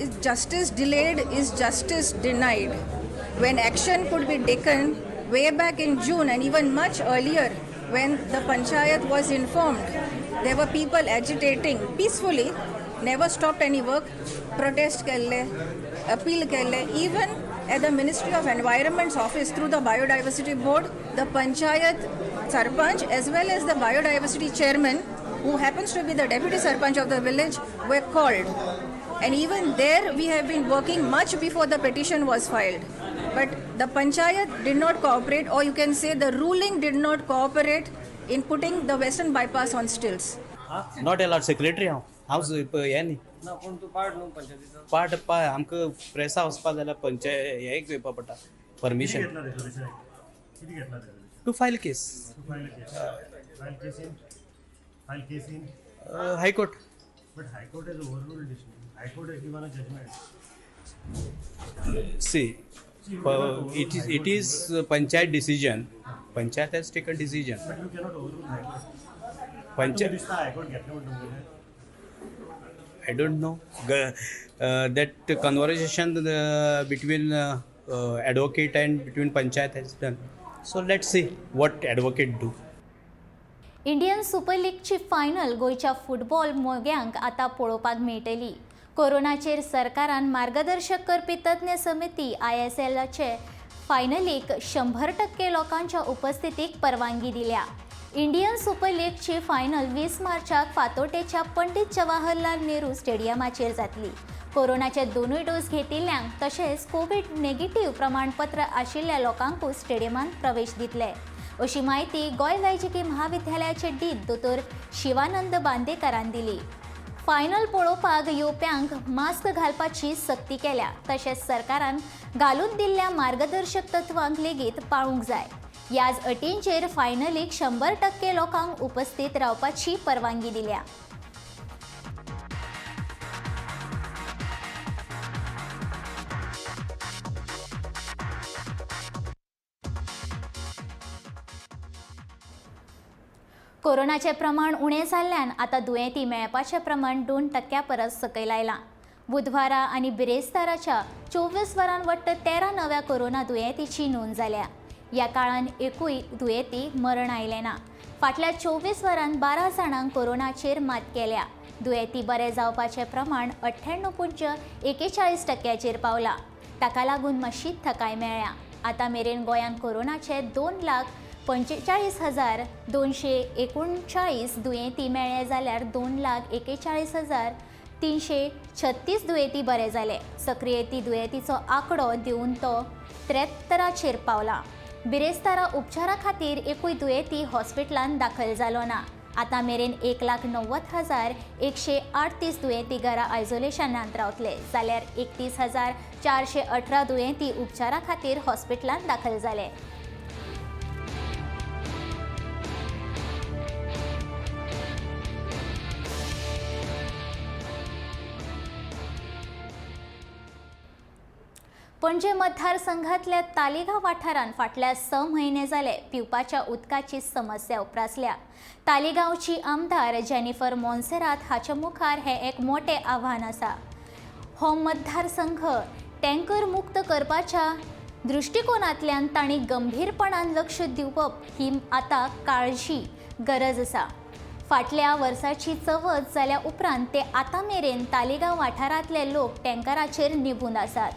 Is justice delayed is justice denied. When action could be taken way back in June and even much earlier, when the panchayat was informed, there were people agitating peacefully, never stopped any work, protest kelle, appeal kelle. Even at the Ministry of Environment's office through the Biodiversity Board, the panchayat sarpanch as well as the biodiversity chairman, who happens to be the deputy sarpanch of the village, were called. And even there we have been working much before the petition was filed. But the panchayat did not cooperate, or you can say the ruling did not cooperate in putting the western bypass on stilts. Not allowed secretary हांव हांव हें न्ही पार्ट पाय आमकां प्रेसा वचपा जाल्यार पंचायत हें घेवपा पडटा permission to file case high court. But High Court has overruled this. High Court has given a judgment. See, it is panchayat decision. Panchayat has taken decision. But you cannot overrule High Court. Panchayat दिसता हायकोर्ट घेतलें म्हणटा. I don't know that conversation between advocate and between panchayat has done. So let's see what advocate do. Indian super लीगची final गोंयच्या फुटबॉल मोग्यांक आतां पळोवपाक मेळटली. कोरोनाचेर सरकारान मार्गदर्शक करपी तज्ञ समिती आयएसएलाचे फायनलीक 100% लोकांच्या उपस्थितीक परवानगी दिल्या. इंडियन सुपर लीगची फायनल 20 मार्चाक फातोर्डेच्या पंडित जवाहरलाल नेहरू स्टेडियमाचेर जातली. कोरोनाचे दोनूय डोस घेतिल्ल्यांक तशेंच कोवीड नेगेटीव प्रमाणपत्र आशिल्ल्या लोकांकूच स्टेडियमांत प्रवेश दितले, अशी म्हायती गोंय वैजकी म्हाविद्यालयाचे डीन दोतोर शिवानंद बांदेकारान दिली. फायनल पळोवपाक येवप्यांक मास्क घालपाची सक्ती केल्या. तशेंच सरकारान घालून दिल्ल्या मार्गदर्शक तत्वांक लेगीत पाळूंक जाय. ह्याच अटींचेर फायनलीक 100% लोकांक उपस्थित रावपाची परवानगी दिल्या. कोरोनाचें प्रमाण उणें जाल्ल्यान आतां दुयेंती मेळपाचें प्रमाण 2% परस सकयल आयलां. बुधवारा आनी बिरेस्ताराच्या 24 वरां वट्ट 13 नव्या कोरोना दुयेंतीची नोंद जाल्या. ह्या काळान एकूय दुयेंती मरण आयलें ना. फाटल्या 24 वरांत 12 जाणांक कोरोनाचेर मात केल्या. दुयेंती बरे जावपाचें प्रमाण 98.41% पावलां. ताका लागून मातशी थकाय मेळ्ळ्या. आतां मेरेन गोंयांत कोरोनाचे 2,45,239 दुयेंती मेळ्ळे जाल्यार 2,41,336 दुयेंती बरे जाले. सक्रियती दुयेंतीचो आंकडो देंवून तो 73चेर पावला. बिरेस्तारा उपचारा खातीर एकूय दुयेंती हॉस्पिटलांत दाखल जालो ना. आतां मेरेन 1,90,138 दुयेंती घरा आयसोलेशनांत रावतले जाल्यार 31,418 दुयेंती उपचारा खातीर हॉस्पिटलांत दाखल जाले. पणजे मतदारसंघातल्या तालिगांव वाठारांत फाटल्या 6 म्हयने जाले पिवपाच्या उदकाची समस्या उप्रासल्या. तालिगांवची आमदार जेनिफर मोन्सेरात हाच्या मुखार हें एक मोठें आव्हान आसा. हो मतदारसंघ टँकर मुक्त करपाच्या दृश्टिकोनांतल्यान तांणी गंभीरपणान लक्ष दिवप ही आतां काळजी गरज आसा. फाटल्या वर्साची चवथ जाल्या उपरांत ते आतां मेरेन तालिगांव वाठारांतले लोक टँकराचेर निबून आसात.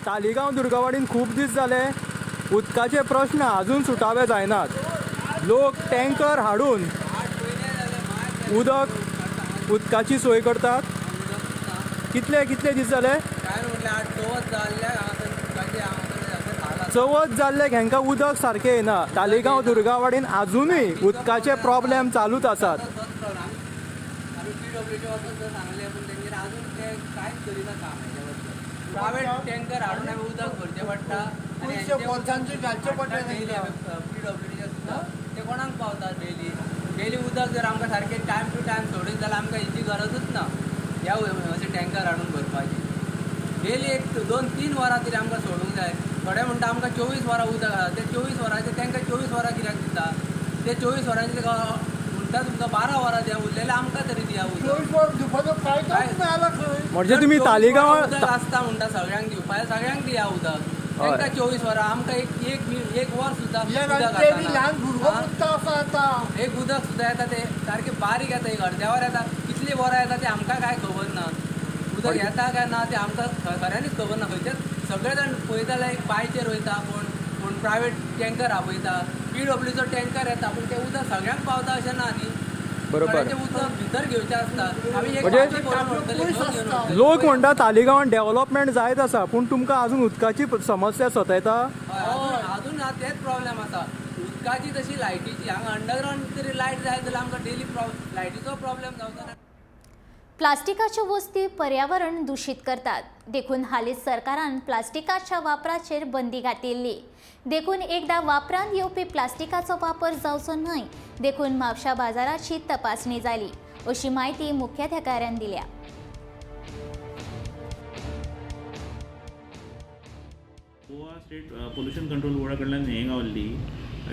तालिगांव दुर्गावाडीन खूब दीस जाले उदकाचे प्रश्न अजून सुटावे जायनात. लोक टँकर हाडून उदकाची सोय करतात. कितले कितले दीस जाले? चवथ जाल्ले हेंकां उदक सारकें येना. तालिगांव दुर्गावाडीन अजुनूय उदकाचे प्रॉब्लेम चालूच आसात. प्रायवेट टँकर हाडून आमी उदक भरचें पडटा पयशे घालचे पडटा पीडब्ल्यूडीचे सुद्दां ते कोणाक पावता. डेली डेली उदक जर आमकां सारकें टायम टू टायम सोडीत जाल्यार आमकां हेची गरजूच ना ह्या अशें टँकर हाडून भरपाची. डेली 1 2-3 वरां तरी आमकां सोडूंक जाय. थोडे म्हणटा आमकां 24 वरां उदक आसा, ते 24 वरांचे तांकां 24 वरां कित्याक दिता? ते 24 वरांचे म्हणटा तुमकां 12 वरां द्या, उरलेलें आमकां तरी दिया उदक. म्हणजे तुमी तालिगांव उदक आसता म्हणटा सगळ्यांक दिवपाक, सगळ्यांक दिया उदक. तांकां 24 वरां, आमकां एक वर सुद्दां उदक आसना. एक उदक सुद्दां येता ते सारकें बारीक येता, एक अर्द्या वर येता, कितली वरां येता ते आमकां कांय खबर ना. उदक येता काय ना ते आमकां खऱ्यांनीच खबर ना. खंयचे सगळे जाण पळयता जाल्यार एक बांयचेर वयता, कोण कोण प्रायवेट टँकर आपयता, पीडब्ल्यूचो टँकर येता, पूण ते उदक सगळ्यांक पावता अशें ना न्ही. बरोबर, भितर घेवचें आसता. लोक म्हणटा तालिगांवान डेव्हलपमेंट जायत आसा, पूण तुमकां अजून उदकाची समस्या सतायता. अजून तेच प्रॉब्लेम आसा उदकाची, तशी लायटीची. हांगा अंडरग्रावंड तरी लायट जाय जाल्यार आमकां डेली लायटीचो प्रॉब्लेम जावचो ना. प्लास्टिकाच्यो वस्ती पर्यावरण दूषित करतात, देखून हालींच सरकारान प्लास्टिकाच्या वापराचेर बंदी घातिल्ली. देखून एकदा वापरांत येवपी प्लास्टिकाचो वापर जावचो न्हय देखून म्हापशा बाजाराची तपासणी जाली, अशी म्हायती मुख्याधिकाऱ्यान दिल्या. गोवा स्टेट पोल्युशन कंट्रोल बोर्डा कडल्यान हें गावल्ली,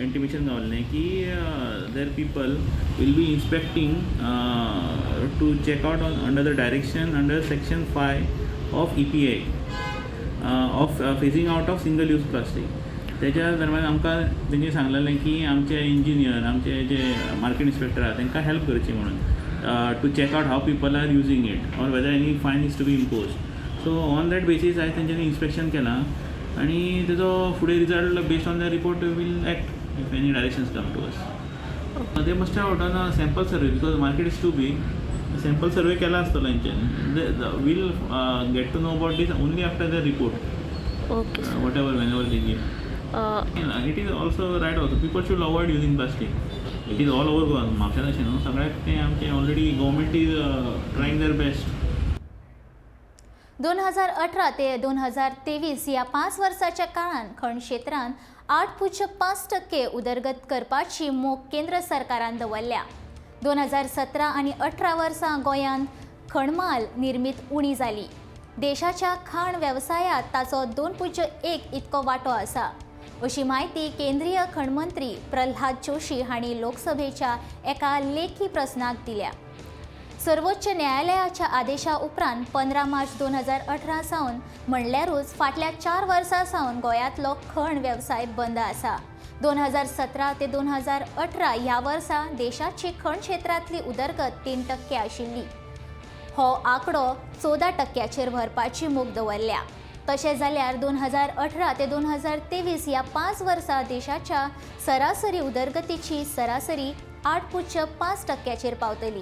इंटिमेशन गावल्लें की their people will be inspecting to check out on under the direction under section 5 of EPA of phasing out of single use plastic. तेच्या दरम्यान आमकां तेंणी सांगलेलें की आमचे इंजिनियर, आमचे जे मार्केट इन्स्पेक्टर आहा तेंकां हेल्प करची म्हणून to check out how people are using it or whether any fine is to be impose. So on that basis आयज तेंच्यांनी इन्स्पेक्शन केलां आनी तेजो फुडें result based on the report will act if any directions come to us. They must have done a sample survey because market is too big. Sample survey केला आसतलो हेंच्यांनी. We'll get to know about this only after the report. Okay. Whatever, whenever they give. It is also right also. People should avoid using plastic. It is all over Goa. म्हापशान अशें न्हू, सगळ्याक तें आमचें already government is trying their best. 2018 ते 2023 ह्या 5 वर्साच्या काळांत खण क्षेत्रांत 8.5% उदरगत करपाची मोख केंद्र सरकारान दवरल्या. 2017 आनी 18 वर्सां गोंयांत खणमाल निर्मीत उणी जाली. देशाच्या खाण वेवसायांत ताचो 2.1 इतको वांटो आसा, अशी म्हायती केंद्रीय खणमंत्री प्रल्हाद जोशी हांणी लोकसभेच्या एका लेखी प्रस्नाक दिल्या. सर्वोच्च न्यायालयाच्या आदेशा उपरांत 15 मार्च 2018 सावन म्हणल्यारूच फाटल्या 4 वर्सां सावन गोंयांतलो खण वेवसाय बंद आसा. 2017 ते 2018 ह्या वर्सा देशाची खण क्षेत्रांतली उदरगत 3% आशिल्ली. हो आंकडो 14% व्हरपाची मोख दवरल्या. तशें जाल्यार 2018 ते 2023 ह्या 5 वर्सां देशाच्या सरासरी उदरगतीची सरासरी 8.5% पावतली.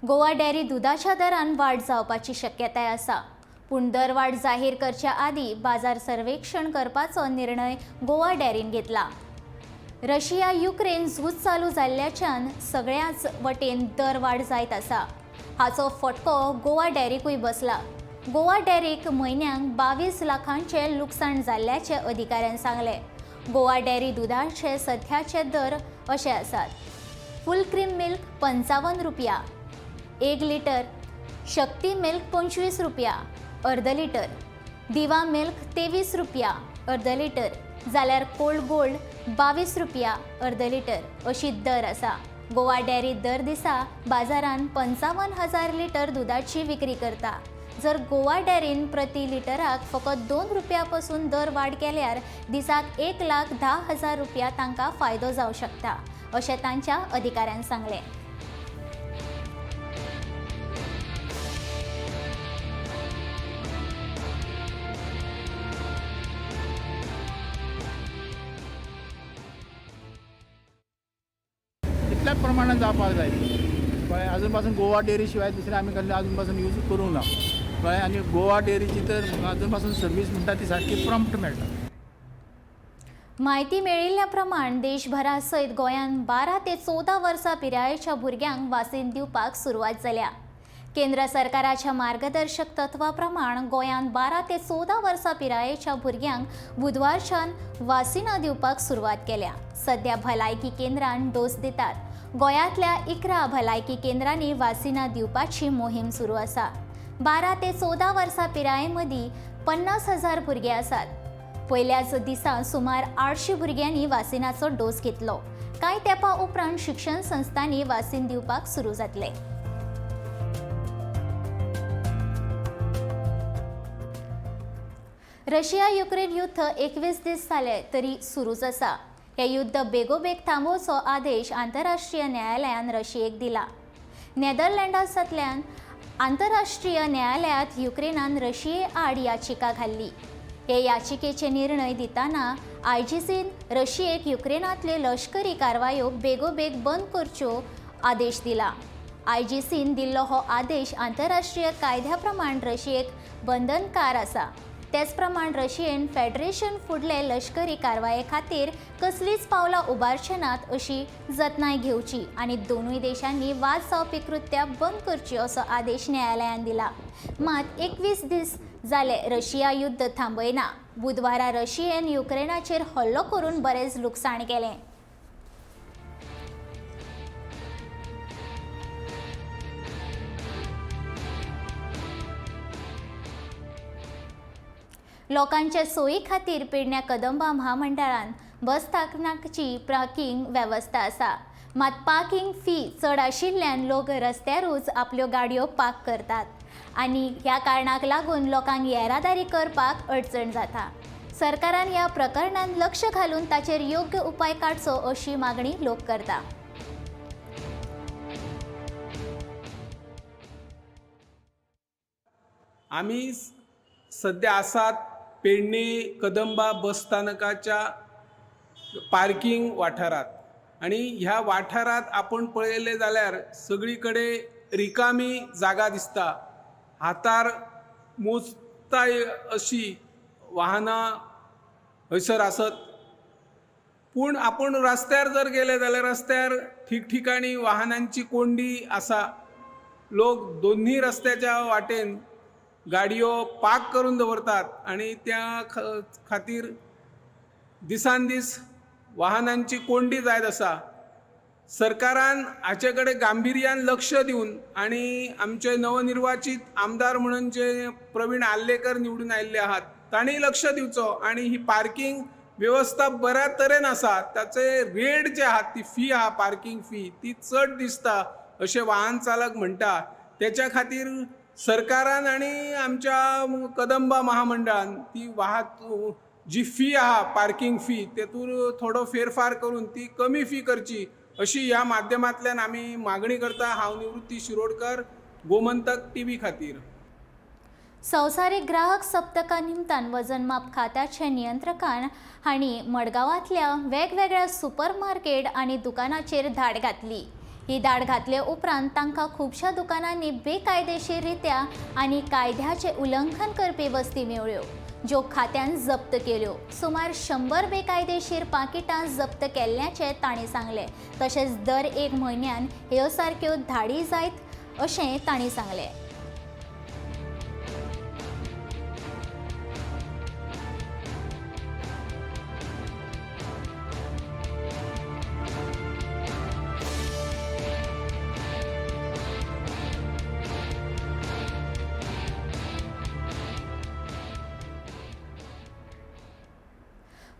गोवा डेअरी दुदाच्या दरान वाड जावपाची शक्यताय आसा, पूण दरवाड जाहीर करच्या आदीं बाजार सर्वेक्षण करपाचो निर्णय गोवा डेअरीन घेतला. रशिया युक्रेन झूज चालू जाल्ल्याच्यान सगळ्याच वटेन दरवाड जायत आसा. हाचो फटको गोवा डेअरीकूय बसला. गोवा डेअरीक म्हयन्याक 22 लाखांचें लुकसाण जाल्ल्याचें अधिकाऱ्यान सांगलें. गोवा डेअरी दुदाचे सध्याचे दर अशे आसात. फूल क्रीम मिल्क 55 रुपया 1 लिटर, शक्ती मिल्क 25 रुपया अर्द लिटर, दिवा मिल्क 23 रुपया अर्द लिटर, जाल्यार कोल्ड गोल्ड 22 रुपया अर्द लिटर अशी दर आसा. गोवा डेअरी दर दिसा बाजारान 55,000 लिटर दुदाची विक्री करता. जर गोवा डेअरीन प्रति लिटराक फकत 2 रुपया पसून दर वाड केल्यार दिसाक 1,10,000 रुपया तांकां फायदो जावं शकता, अशें तांच्या अधिकाऱ्यान सांगलें. तितल्याच प्रमाणात जावपाक जाय. कळ्ळें, अजून पासून गोवा डेअरी शिवाय दुसरें आमी कसलें अजून पासून यूज करूंक ना. कळ्ळें, आनी गोवा डेअरीची तर अजून पासून सर्वीस म्हणटा ती सारकी प्रॉम्प्ट मेळटा. म्हायती मेळिल्ल्या प्रमाण देशभरा सयत गोंयांत 12 ते 14 वर्सां पिरायेच्या भुरग्यांक वासीन दिवपाक सुरवात जाल्या. केंद्र सरकाराच्या मार्गदर्शक तत्वा प्रमाण गोंयांत 12 ते 14 वर्सां पिरायेच्या भुरग्यांक बुधवारच्यान वासिनां दिवपाक सुरवात केल्या. सध्या भलायकी केंद्रान डोस दितात. गोंयांतल्या 11 भलायकी केंद्रांनी वासिनां दिवपाची मोहीम सुरू आसा. 12 ते 14 वर्सां पिराये मदीं 50,000 भुरगे आसात. पयल्याच दिसा सुमार 800 भुरग्यांनी वासिनाचो डोस घेतलो. कांय तेंपा उपरांत शिक्षण संस्थांनी वासीन दिवपाक सुरू जातले. रशिया युक्रेन युद्ध 21 दीस जाले तरी सुरूच आसा. हे युद्ध बेगोबेग थांबोवचो आदेश आंतरराष्ट्रीय न्यायालयान रशियेक दिला. नेदरलँड्सांतल्यान आंतरराष्ट्रीय न्यायालयांत युक्रेनान रशिये आड याचिका घाल्ली. हे याचिकेचे निर्णय दितना आयजीसीन रशियेक युक्रेनांतले लश्करी कारवायो बेगोबेग बंद करच्यो आदेश दिला. आयजीसीन दिल्लो हो आदेश आंतरराष्ट्रीय कायद्या प्रमाण रशियेक बंधनकार आसा. तेच प्रमाण रशियन फेडरेशन फुडले लश्करी कारवाये खातीर कसलीच पावलां उबारचे नात अशी जतनाय घेवची आनी दोनूय देशांनी वाद जावपी कृत्यां बंद करची असो आदेश न्यायालयान दिला. मात 21 दीस जाले रशिया युद्ध थांबयना. बुधवारा रशियेन युक्रेनाचेर हल्लो करून बरेंच लुकसाण केलें. लोकांच्या सोयी खातीर पेडण्या कदंबा म्हामंडळान बस स्थानकाची पार्किंग वेवस्था आसा. मात पार्किंग फी चड आशिल्ल्यान लोक रस्त्यारूच आपल्यो गाडयो पार्क करतात आनी ह्या कारणाक लागून लोकांक येरादारी करपाक अडचण जाता. सरकारान ह्या प्रकरणान लक्ष घालून ताचेर योग्य उपाय काडचो अशी मागणी लोक करता. आमी सद्या आसात पेडणे कदंबा बस स्थानकाच्या पार्किंग वाठारांत आनी ह्या वाठारांत आपूण पळयलें जाल्यार सगळी कडेन रिकामी जागा दिसता. हातार मोजता अशी वाहनां हयसर आसत, पूण आपूण रस्त्यार जर गेले जाल्यार रस्त्यार ठिकठिकाणी वाहनांची कोंडी आसा. लोक दोन्ही रस्त्याच्या वाटेन गाडयो पार्क करून दवरतात आनी त्या खातीर दिसान दीस वाहनांची कोंडी जायत आसा. सरकारान हाचे कडेन गांभिर्यान लक्ष दिवन आनी आमचे नवनिर्वाचीत आमदार म्हणून जे प्रवीण आर्लेकर निवडून आयिल्ले आहात तांणी लक्ष दिवचो आनी ही पार्किंग वेवस्था बऱ्या तरेन आसा, ताचे रेट जे आहात, ती फी आहा पार्किंग फी ती चड दिसता अशें वाहन चालक म्हणटा. तेच्या खातीर सरकारान आनी आमच्या कदंबा महामंडळान ती वाहतूक जी फी आहा पार्किंग फी तेतूर थोडो फेरफार करून ती कमी फी करची अशी ह्या माध्यमांतल्यान आमी मागणी करता. हांव निवृत्ती शिरोडकर, गोमंतक टीव्ही खातीर. संवसारीक ग्राहक सप्तका निमतान वजन माप खात्याचे नियंत्रकान हांणी मडगांवांतल्या वेगवेगळ्या सुपरमार्केट आनी दुकानाचेर धाड घातली. ही धाड घातले उपरांत तांकां खुबश्या दुकानांनी बेकायदेशीर रित्या आनी कायद्याचें उल्लंघन करपी वस्ती मेळ्ळ्यो ज्यो खात्यान जप्त केल्यो. सुमार 100 बेकायदेशीर पाकिटां जप्त केल्ल्याचें तांणी सांगलें. तशेंच दर एक म्हयन्यान ह्यो सारक्यो धाडी जायत अशें तांणी सांगलें.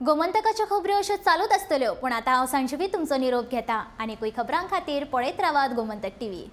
गोमंतकाच्यो खबऱ्यो अश्यो चालूच आसतल्यो, पूण आतां हांव संजीवी तुमचो निरोप घेता आनी खबरां खातीर पळयत रावात गोमंतक टीव्ही.